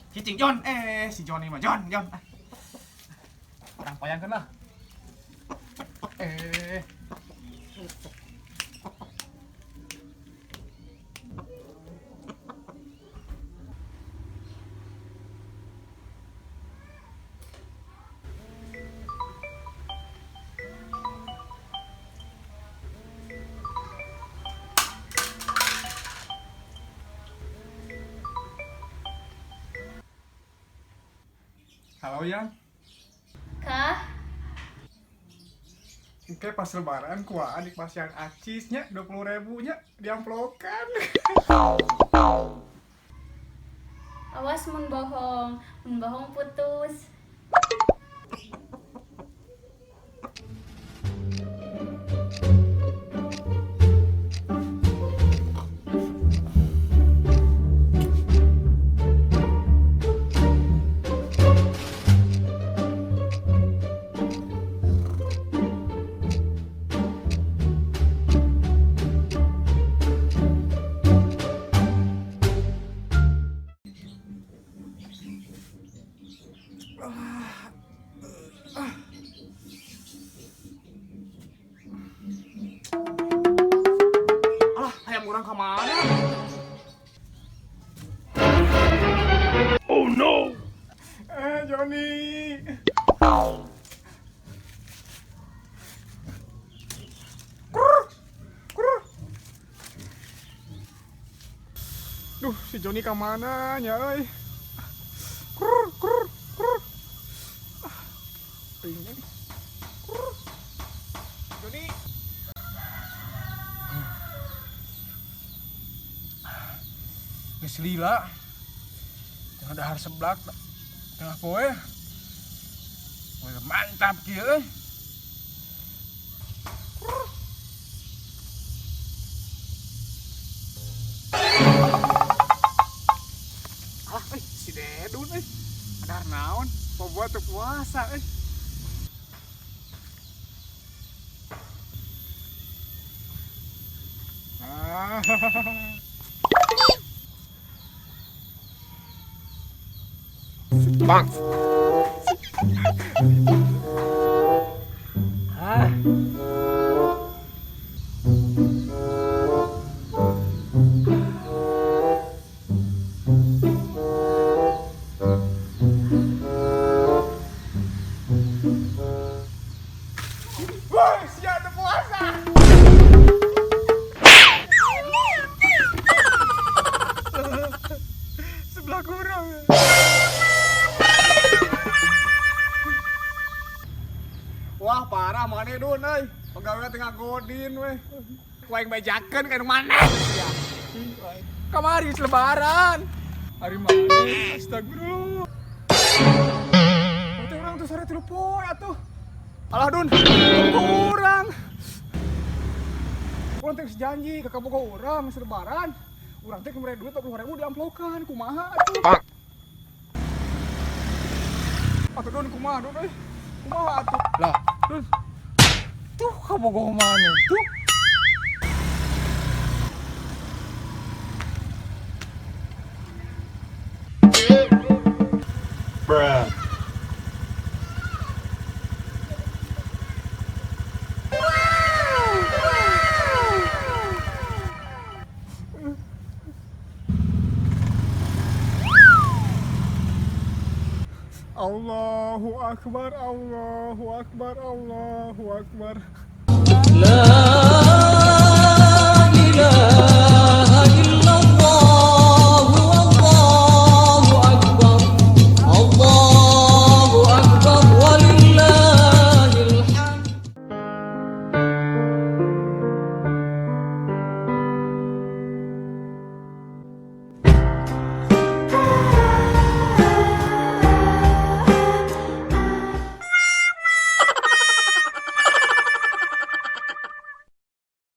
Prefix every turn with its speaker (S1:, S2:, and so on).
S1: Cicing John, si Johnny mah John, John. Ah. Urang payangkeun lah. Eh. Halo Yang,
S2: Kah?
S1: Oke pas lebaran kuah adik pas yang acisnya 20 ribu nya diamplokan.
S2: Awas mun bohong putus.
S1: Alah, hayam urang ka mana?
S3: Oh no!
S1: Eh, Joni. Kurr, kurr. Duh, si Joni ka mana nya euy? Kurr, kurr, kurr. Ah, pingin. Kurr. Joni. Geus lila. Tengah dahar seblak tengah poe. Wah, mantap kieu euy. Alah, euy, si Dedun euy. Dahar naon? Bobo teu puasa euy. Ah.
S3: Bang!
S1: Ah. Woi, sia teu puasa. Seblak urang. Wah, parah maneh Dun euy. Pegawai tengah godin weh. Ku aing bejakeun ka nu maneh. Kamari lebaran. Hari maneh? Astagfirullah. Berarti urang tuh sore 3 poe atuh. Alah Dun, urang. Urang teh geus janji ka kabogoh urang geus lebaran. Urang teh mere duit 20 ribu diamplokan, kumaha atuh?
S3: Bang!
S1: Atuh Dun, kumaha Dun euy? Kumaha atuh?
S4: Lah,
S1: Dun,
S4: tuh kabogoh maneh tuh.
S3: Bruh.
S1: Allahu Akbar, Allahu Akbar, Allahu Akbar.
S4: La